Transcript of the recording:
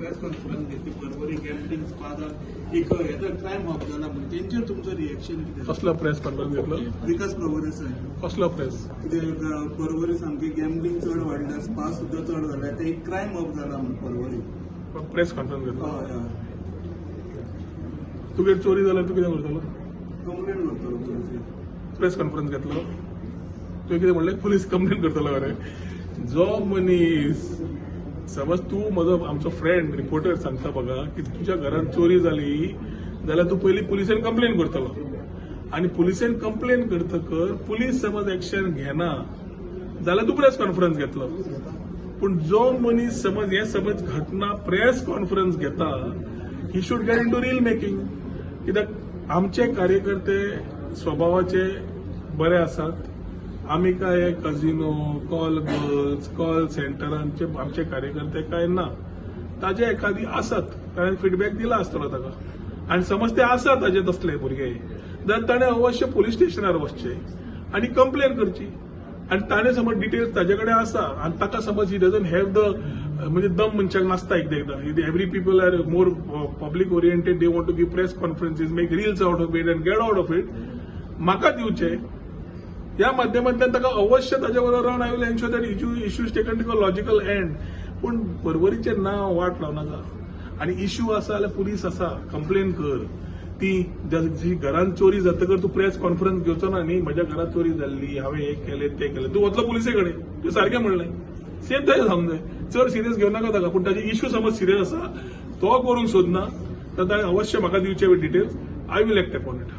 Press conference घेतली Porvorim gambling स्पादाक एक हेजो क्रायम हब जाला म्हणून, तेंचेर तुमचो रिएक्शन कितें? कसलो प्रेस कॉन्फरन्स घेतलो? विकास प्रभुदेसाय. कसलो प्रेस? कितें पर्वरी सामकी गॅम्बलिंग चड वाडल्या, स्पा सुद्दां चड जाल्या, ते एक क्रायम हब जाला म्हणून पर्वरी. प्रेस कॉन्फरन्स घेतलो? हय हय. तुगेर चोरी जाल्यार तूं कितें करतलो? कंप्लेन करतलो पुलिसेक. प्रेस कॉन्फरन्स घेतलो, तुवें कितें म्हणलें? पुलीस कंप्लेन करतलो मरे. जो मनीस समज तूं म्हजो आमचो फ्रेंड रिपोर्टर सांगता बघा की तुज्या घरान चोरी जाली जाल्यार तूं पयलीं पुलिसेन कंप्लेन करतलो आनी पुलिसेन कंप्लेन करतकर पुलीस समज एक्शन घेना जाल्यार तूं प्रेस कॉन्फरन्स घेतलो. पूण जो मनीस समज हे समज घटना प्रेस कॉन्फरन्स घेता, he should get into reel making. कित्याक आमचे कार्यकर्ते स्वभावाचे बरे आसात. आमी काय कझिनो, कॉल गर्ल्स, कॉल सेंटरांचे आमचे कार्यकर्ते काय ना. ताजे एखादी आसत ताणें फिडबॅक दिला आसतलो ताका आनी समज ते आसा ताजे तसले भुरगे जाल्यार ताणें अवश्य पुलीस स्टेशनार वचचें आनी कंप्लेन करची. आनी ताणें समज डिटेल्स ताजे कडेन आसा आनी ताका समज he doesn't have the म्हणजे दम मनशाक नासता एकदां एकदां. Every people are more public oriented, they want to give press conferences, make reels out of it and get out of it. म्हाका दिवचे ह्या माध्यमांतल्यान ताका अवश्य ताच्या बरोबर रावन I will ensure that issue taken to logical end. पूण पर्वरीचें नांव वाट लावनाका. आनी इश्यू आसा जाल्यार पुलीस आसा, कंप्लेन कर. ती जी घरान चोरी जातकर तूं प्रेस कॉन्फरन्स घेवचो ना न्ही, म्हज्या घरात चोरी जाल्ली, हांवें हें केलें, तें केलें. तूं वतलो पुलिसे कडेन, तूं सारकें म्हणलें, सेम तशें जावंक जाय. चड सिरियस घेवं नाका ताका, पूण ताजे इश्यू समज सिरियस आसा, तो करूंक सोदना तर ताणें अवश्य म्हाका दिवचे details. I will act upon it.